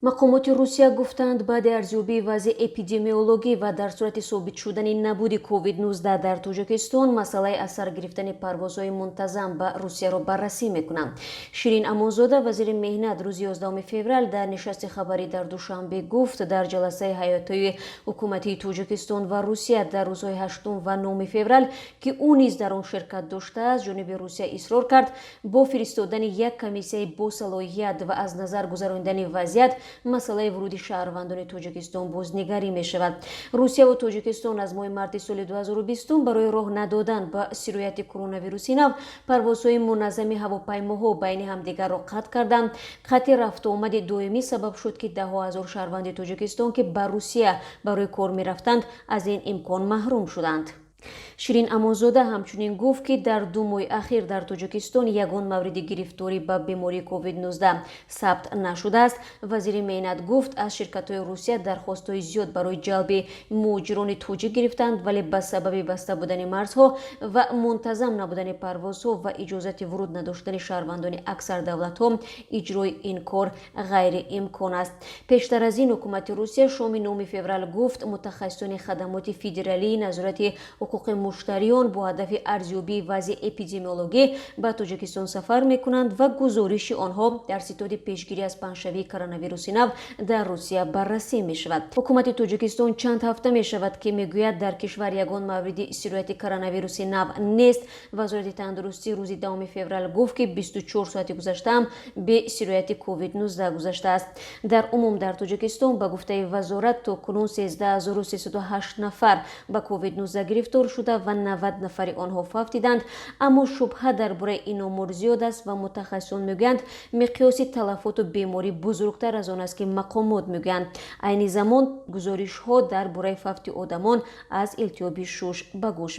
Мақомоти Русия гуфтанд, баъди арзёбии вазъи эпидемиологӣ ва дар сурати собит шудани набуди COVID-19 дар Тоҷикистон, масъалаи аз сар гирифтани парвозҳои мунтазам ба Русияро баррасӣ мекунанд. Ширин Амонзода, вазири меҳнат, рӯзи 11 феврал дар нишасти хабарӣ дар Душанбе гуфт, дар ҷаласаи ҳайатҳои ҳукуматии Тоҷикистон ва Русия дар рӯзҳои 8 ва 9 феврал, ки ӯ низ дар он ширкат доштааст, ҷониби Русия исрор кард, бо фиристодани як комиссияи босалоҳият ва аз назар гузарондани вазъият масъалаи вуруди шаҳрвандони Тоҷикистон бознигарӣ мешавад. Русияву Тоҷикистон аз моҳи марти соли 2020 барои роҳ надодан ба сирояти коронавируси нав парвозҳои муназзами ҳавопаймоҳо байни ҳамдигарро қатъ карданд. Қатъи рафтуомади доимӣ сабаб шуд, ки даҳҳо ҳазор шаҳрванди Тоҷикистон, ки ба Русия барои кор мерафтанд, аз ин имкон маҳрум шуданд. Ширин Амонзода ҳамчунин гуфт, ки дар 2 моҳи ахир дар Тоҷикистон ягон мавриди гирифторӣ ба бемории COVID-19 сабт нашудааст. Вазири меҳнат гуфт, аз ширкатҳои Русия дархостҳои зиёд барои ҷалби муҳоҷирони тоҷик гирифтанд, вале ба сабаби баста будани марзҳо ва мунтазам набудани парвозҳо ва иҷозати вуруд надоштани шаҳрвандони аксар давлатҳо иҷрои ин кор ғайриимкон аст. Пештар аз ин ҳукумати Русия шоми 9 феврал гуфт, мутахассисони хадамоти федералии назорати ҳуқуқи муштариён бо ҳадафи арзёбии вазъи эпидемиологӣ ба Тоҷикистон сафар мекунанд ва гузориши онҳо дар ситоди пешгирӣ аз паҳншавии коронавируси нав дар Русия баррасӣ мешавад. Ҳукумати Тоҷикистон чанд ҳафта мешавад, ки мегӯяд, дар кишвар ягон мавриди сирояти коронавируси нав нест. Вазорати тандурустӣ рӯзи 10 феврал гуфт, ки 24 соати гузаштаам бе сирояти COVID-19 гузаштааст. Дар умум дар Тоҷикистон, ба гуфтаи вазорат, то кунун 13 308 нафар ба COVID-19 гирифтор шуда ва 90 нафари онҳо фавтиданд. Аммо шубҳа дар бораи ин омор зиёд аст ва мутахассисон мегӯянд, миқёси талафоту беморӣ бузургтар аз он аст, ки мақомот мегӯянд. Айни замон гузоришҳо дар бораи фавти одамон аз илтиҳоби шуш ба гӯш